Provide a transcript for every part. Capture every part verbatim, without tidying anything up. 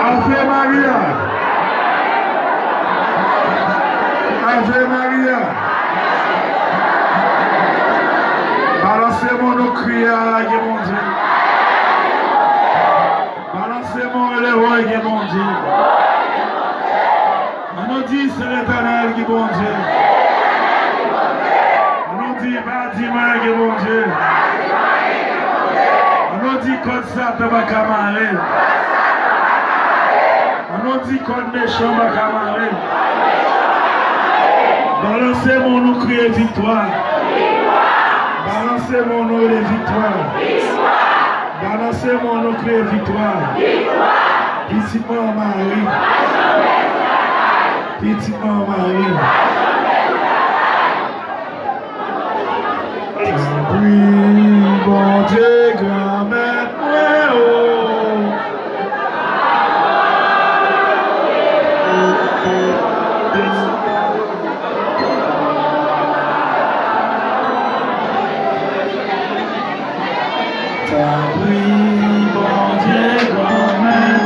Ave Maria! Ave Maria! Balanse men w, nou kriye a lage Bondye. Balanse men w, rele wo, rele Bondye. Ann nou di, se Letènèl ki Bondye. Ann nou di, pa di mwen ki Bondye. Ann nou di, kòd Satan pa ka mare. Ann nou di, kòd mechan pa ka mare. Balanse men w, nou kriye viktwa. Balanse men w, nou rele viktwa. Balanse men w, nou kriye viktwa. Pitit manman Mari. Pitit manman Mari. Tanpri, Bondye, Granmèt mwen, o. Tanpri, Bondye, Granmèt.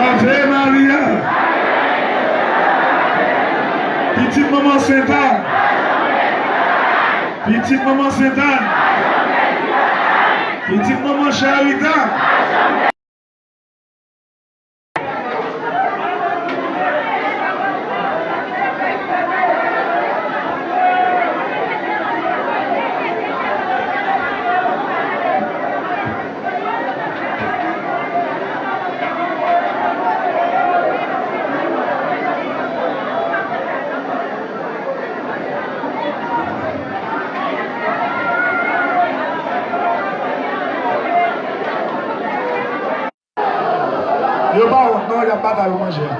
Ave Maria. Pitit manman Sentàn. Pitit manman Sentàn. Pitit manman Charita. Yo pa wont non, y ap batay pou manje a.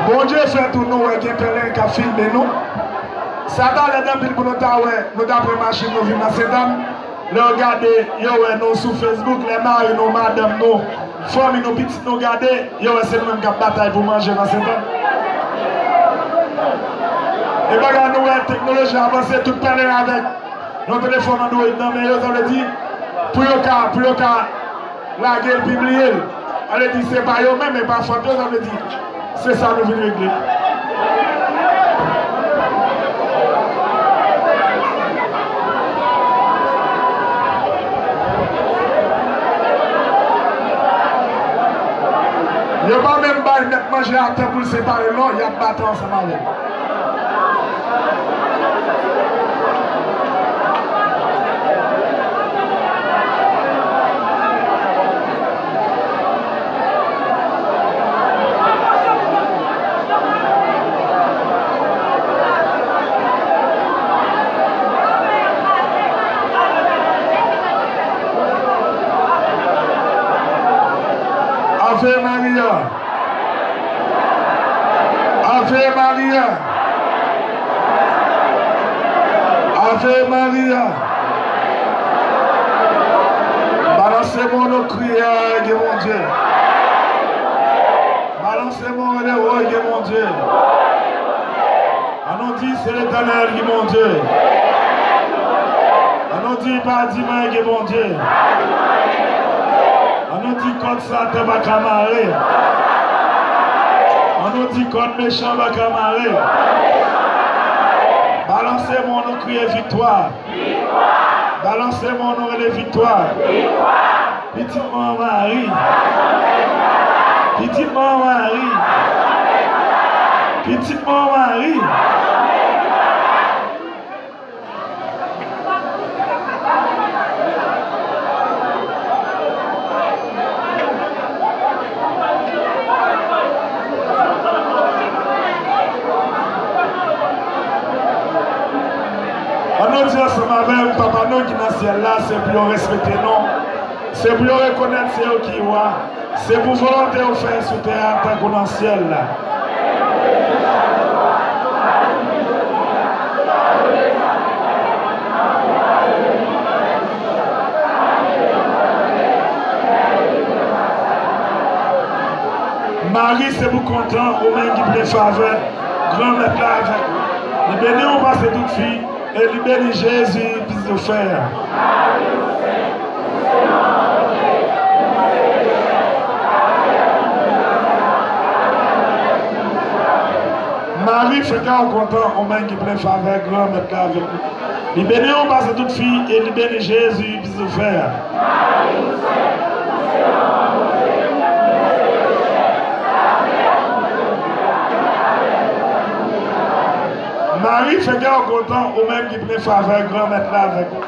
Bondye fè tou nou wè gen pèlen k ap filme nou. Sa ta lèd anpil pou nou ta wè, nou ta pran machin nou vin nan Sentàn. Lè yo gade, yo wè nou sou Facebook, lè mari nou, madanm nou, fanmi nou, pitit nou gade, yo wè se nou menm k ap batay pou manje nan Sentàn. E bagay nou wè, teknoloji avanse, tout pèlen avèk yon telefòn Android nan men yo, sa vle di, pou yo ka, pou yo ka lage l, pibliye l. Sa vle di, se pa yo menm, e pa fòt yo, sa vle di, se sa nou vin regle. Yo pa menm bay mèt manje a tan pou l separe l non, y ap batay ansanm avè l. Ave Maria. Ave Maria. Ave Maria. Balanse men w nou kriye, gen Bondye. Balanse men w rele, woy, gen Bondye. Ann nou di, se Letènèl ki Bondye. Ann nou di, pa di mwen gen Bondye. Ann nou di, kòd Satan pa ka mare. Ann nou di, kòd mechan pa ka mare. Balanse men w nou kriye viktwa. Balanse men w nou rele viktwa. Pitit manman Mari. Pitit manman Mari. Pitit manman Mari. Ann nou di ansanm avè m, Papa nou ki nan syèl la, se pou yo respekte non. Se pou yo rekonèt se ou ki wa. Se pou volonte ou fèt sou tè a tankou nan syèl la. Mari, se pou kontan ou menm ki plen favè, Granmèt la avèk ou. Li beni ou pase tout fi, e li beni Jezi, fis ou fè a. Mari, fè kè w kontan, ou menm ki plen favè, Granmèt la avèk ou. Li beni ou pase tout fi, e li beni Jezi, fis ou fè a. Mari, fè kè w kontan, ou menm ki plen favè, Granmèt la avèk ou.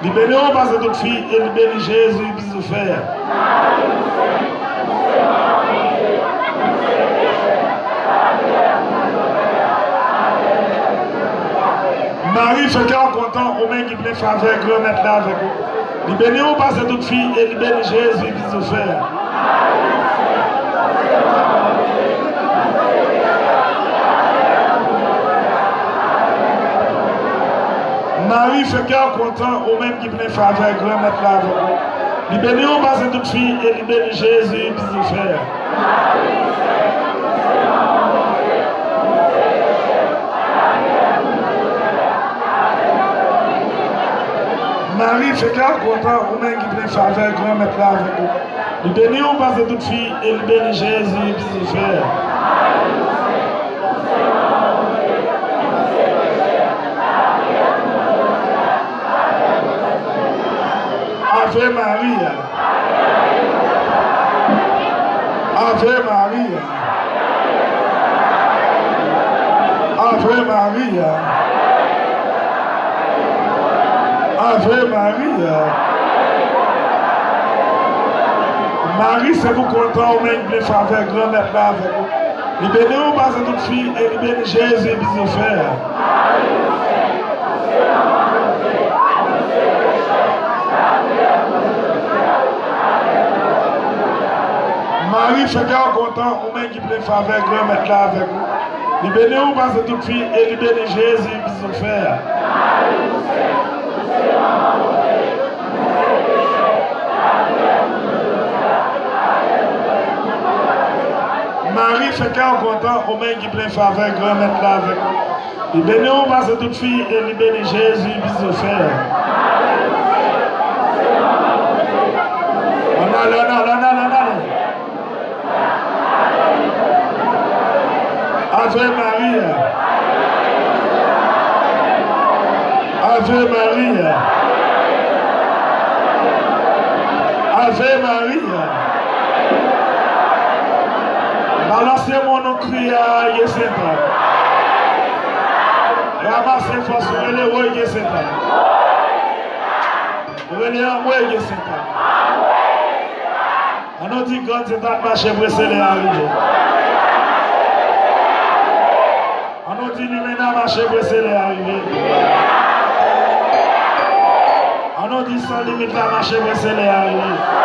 Li beni ou pase tout fi, e li beni Jezi, fis ou fè a. Mari, fè kè w kontan, ou menm ki plen favè, Granmèt la avèk ou. Li beni ou pase tout fi, e li beni Jezi, fis ou fè a. Mari, fè kè w kontan, ou menm ki plen favè, Granmèt la avèk ou. Li beni ou pase tout fi, e li beni Jezi, fis ou fè a. Mari, fè kè w kontan, ou menm ki plen favè, Granmèt la avèk ou. Li beni ou pase tout fi, e li beni Jezi, pitit ou fè a. Ave Maria. Ave Maria. Ave Maria. Ave Maria. Mari, se pou kontan ou menm ki plen favè, Granmèt la avèk ou. Li beni ou pase tout fi, e li beni Jezi, pitit ou fè a. Mari, fè kè w kontan, ou menm ki plen favè, Granmèt la avèk ou. Li beni ou pase tout fi, e li beni Jezi, pitit ou fè a. Mari, fè kè w kontan, ou menm ki plen favè, Granmèt la avèk ou. Li beni ou pase tout fi, e li beni Jezi, pitit ou fè a. Ann ale, ann ale, ann ale, ann ale. Ave Maria. Ave Maria. Ave Maria. Balanse mòn ou kriye a, ye Sentàn. Ranmase fòs ou, rele woy, ye Sentàn. Rele anmwe, ye Sentàn. Ann nou di Grann Sentàn mache prese lè a rive. Ann nou di Limena mache prese lè a rive. Ann nou di San Limit la mache prese lè a rive.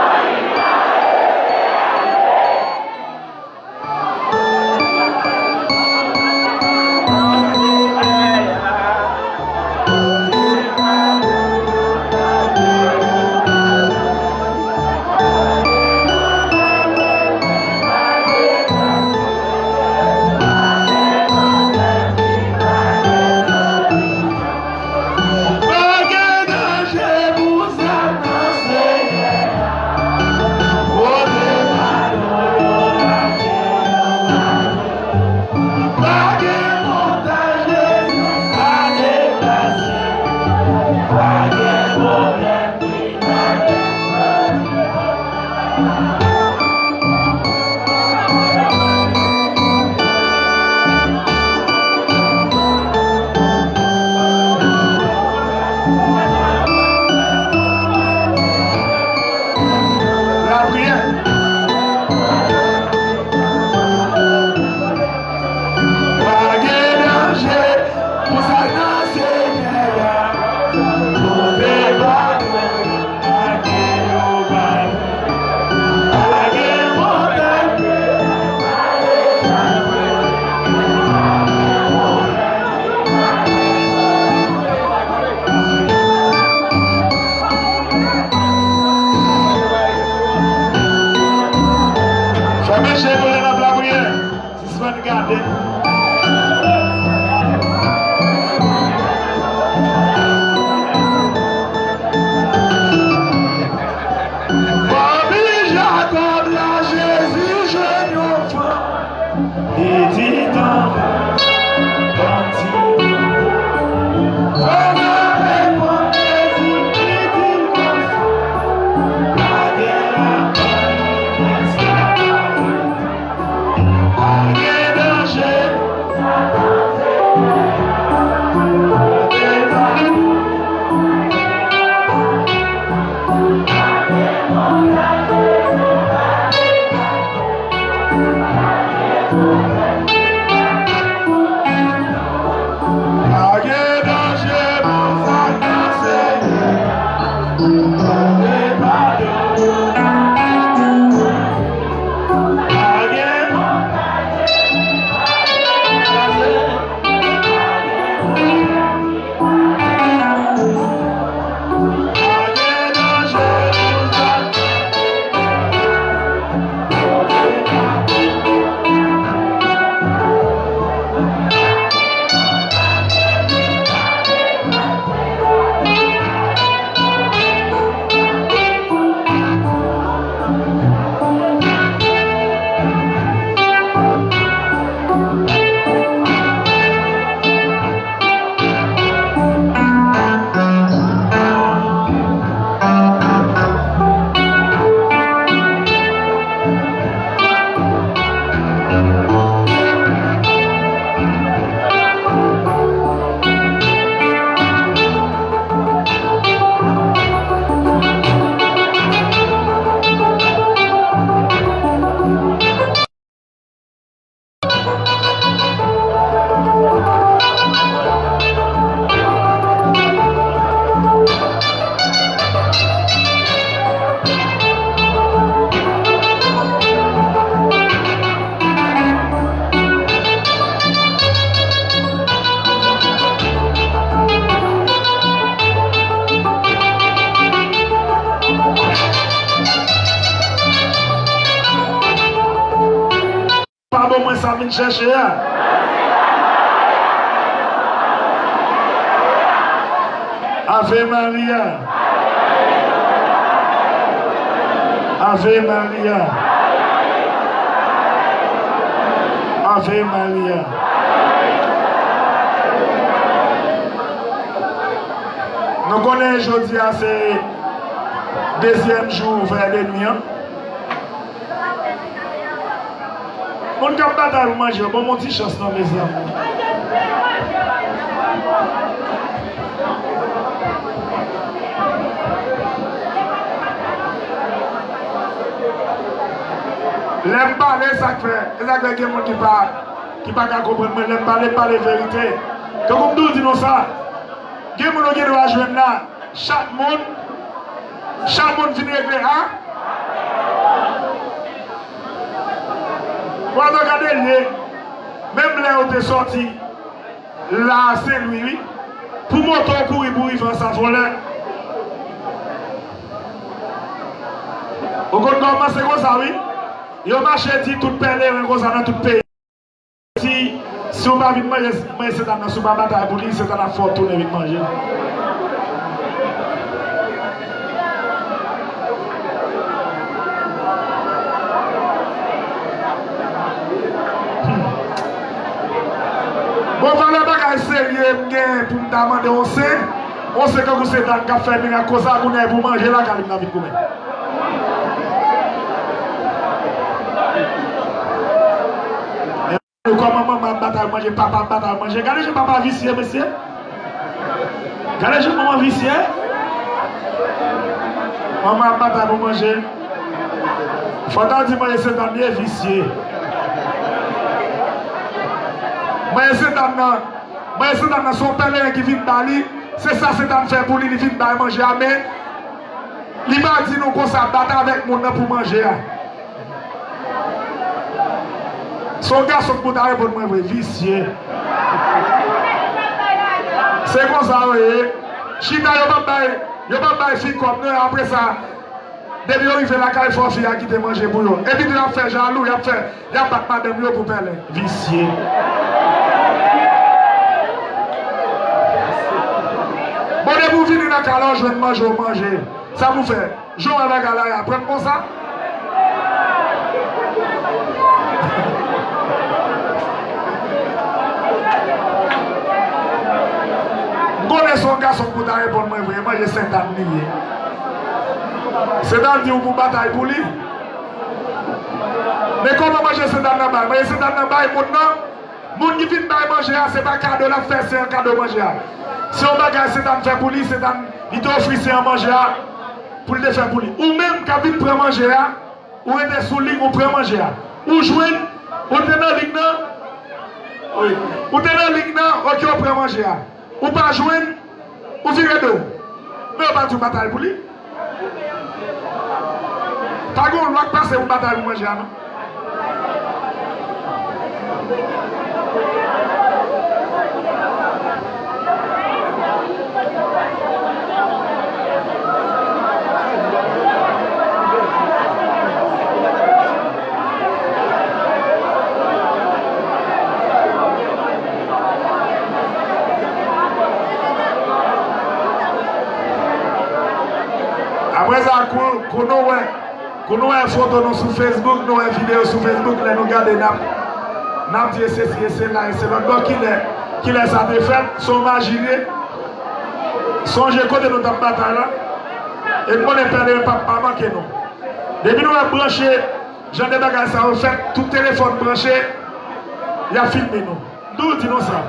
Sa vin chèche a. Ave Maria. Ave Maria. Ave Maria. Nou konnen jodi a se dezyèm jou vèyè de nwi an. Moun k ap batay pou manje yo, ban m yon ti chans non, mezanmi. Lè m pale, sa k fè, e sa k fè gen moun ki pa, ki pa ka konprann mwen. Lè m pale, m pale verite. Tankou m toujou di nou sa, gen moun yo gen dwa jwenn la. Chak moun, chak moun fin regle a. Wadò gade l ye. Menm lè yo te sòti la a Sen Lwi, wi. Pou moto w kouri pou rive an sa fè w lè. Ou konn kòmanse konsa, wi. Yo mache di tout pèleren konsa nan tout peyi. Si, si w pa vin manje, manje Sentàn nan, si w pa batay pou li, Sentàn ap fè w tounen vin manje l. Hmm. Bon, valè bagay serye m gen pou m ta mande yon sen, yon sen kankou Sentàn k ap fè mirak konsa, kounye a pou manje lakay li m nan vin goumen. Kòman manman ap batay manje, papa ap batay manje. Gade jan papa visye, mesye. Gade jan manman visye. Manman ap batay pou manje. Fò ta di manje Sentàn ye visye. Manje Sentàn nan, manje Sentàn nan se yon pèleren ki vin ba li. Se sa Sentàn fè pou li, li vin bay manje a, men li pa di nou konsa, bat avèk moun nan pou manje a. Se yon gason ki pou ta reponn mwen vre, visye. Se konsa yo ye. Chita, yo p ap bay, yo p ap bay fi kòb non, apre sa, depi yo rive lakay, fò fi a kite manje pou yo. Epi tou y ap fè jalou, y ap fè, y ap bat madanm yo pou pèlen. Visye. Bon, depi w vini nan kay la, w jwenn manje, w manje. Sa pou fè? Jan w wè bagay la, y aprann konsa. M konnen se yon gason k pou ta reponn mwen vre, manje Sentàn li ye. Sentàn di w pou batay pou li. Men kòman manje Sentàn nan bay? Manje Sentàn nan bay moun nan. Moun ki vin bay manje a, se pa kado l ap fè, se an kado manje a. Se yon bagay Sentàn fè pou li, Sentàn, li te ofri se an manje a pou l te fè pou li. Ou menm k ap vin pran manje a, ou rete sou liy, ou pran manje a. Ou jwenn, ou te nan liy nan, wi. Ou te nan liy nan, oke, ou pran manje a. Ou pa jwenn, ou vire do. Men yo pa di w batay pou li. Pa gen yon lwa k pase pou batay pou manje a, non. Apre sa, kou, kou nou wè, kou nou wè foto nou sou Facebook, nou wè videyo sou Facebook, lè nou gade, n ap, n ap di e sesi, e sela, e se lòt. Bon, kilè, kilè sa te fèt? Se yon maji li ye. Sonje kote nou t ap batay la. E m konnen pèleren p ap pa manke nou. Depi nou wè branche, jan de bagay sa yo fèt, tout telefòn branche, y ap filme nou. M toujou di nou sa.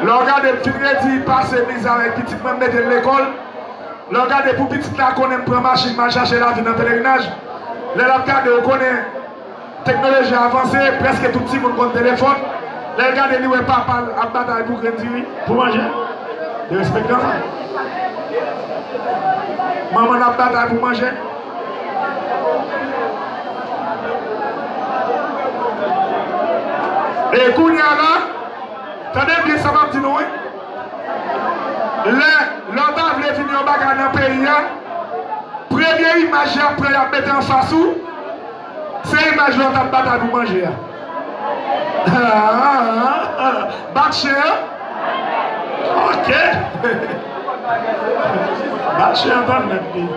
Lè w gade m fin redi pase mizè avèk pitit mwen, m mete l lekòl. Lè w gade pou pitit la konnen m pran machin, m al chache lavi nan pelerinaj. Lè l ap gade, ou konnen teknoloji a avanse, prèske tout timoun konn telefòn. Lè l gade, li wè papa l ap batay pou grenn diri, pou manje. Derespektan sa. Manman l ap batay pou manje. E kounye a la, tande byen sa m ap di nou, wi. Lè, lè w ta vle vin yon bagay nan peyi a, Premye imaj y ap pran, y ap mete anfas ou, se imaj lè w t ap batay pou manje a. Bat chen an? Ok. Bat chen an tann nèt li.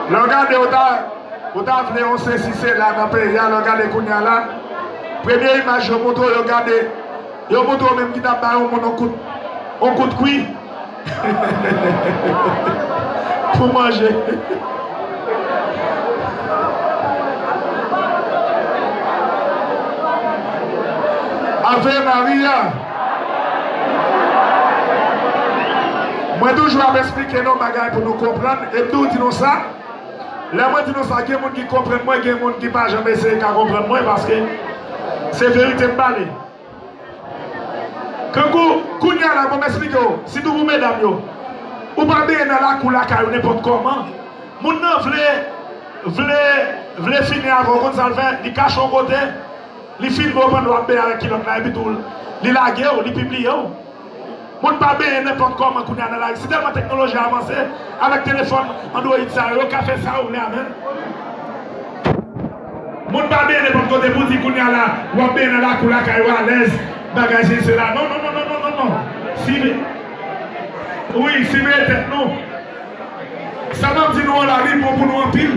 Lè w gade, w ta, w ta vle yon sesi sela nan peyi a, lè w gade kounye a la, premye imaj yo montre w, yo gade, yo montre w menm ki t ap bay yon moun yon kout, yon kout kwi pou manje. Ave Maria. Mwen toujou ap esplike nou bagay pou nou konprann, e m toujou di nou sa. Lè mwen di nou sa, gen moun ki konprann mwen, gen moun ki pa janm eseye ka konprann mwen, paske se verite m pale. Kankou, kounye a la, bon, m esplike w, sitou pou medam yo, ou pa benyen nan lakou lakay ou nenpòt kòman. Moun nan vle, vle, vle fini avè w, konn sa l fè, li kache w kote, li filme w pandan w ap benyen avèk kilòt la, epi tou, li lage w, li pibliye w. Moun pa benyen nenpòt kòman kounye a nan lari. Si tèlman teknoloji a avanse, avèk telefòn Android sa yo, yo ka fè sa yo vle avè l. Moun pa benyen nenpòt kote pou di kounye a la, w ap benyen nan lakou lakay ou alèz, bagay sesi sela. Non, non, non, non, non, non, non. Si, wi, siveye tèt nou. Sa m ap di nou an la, li bon pou nou anpil.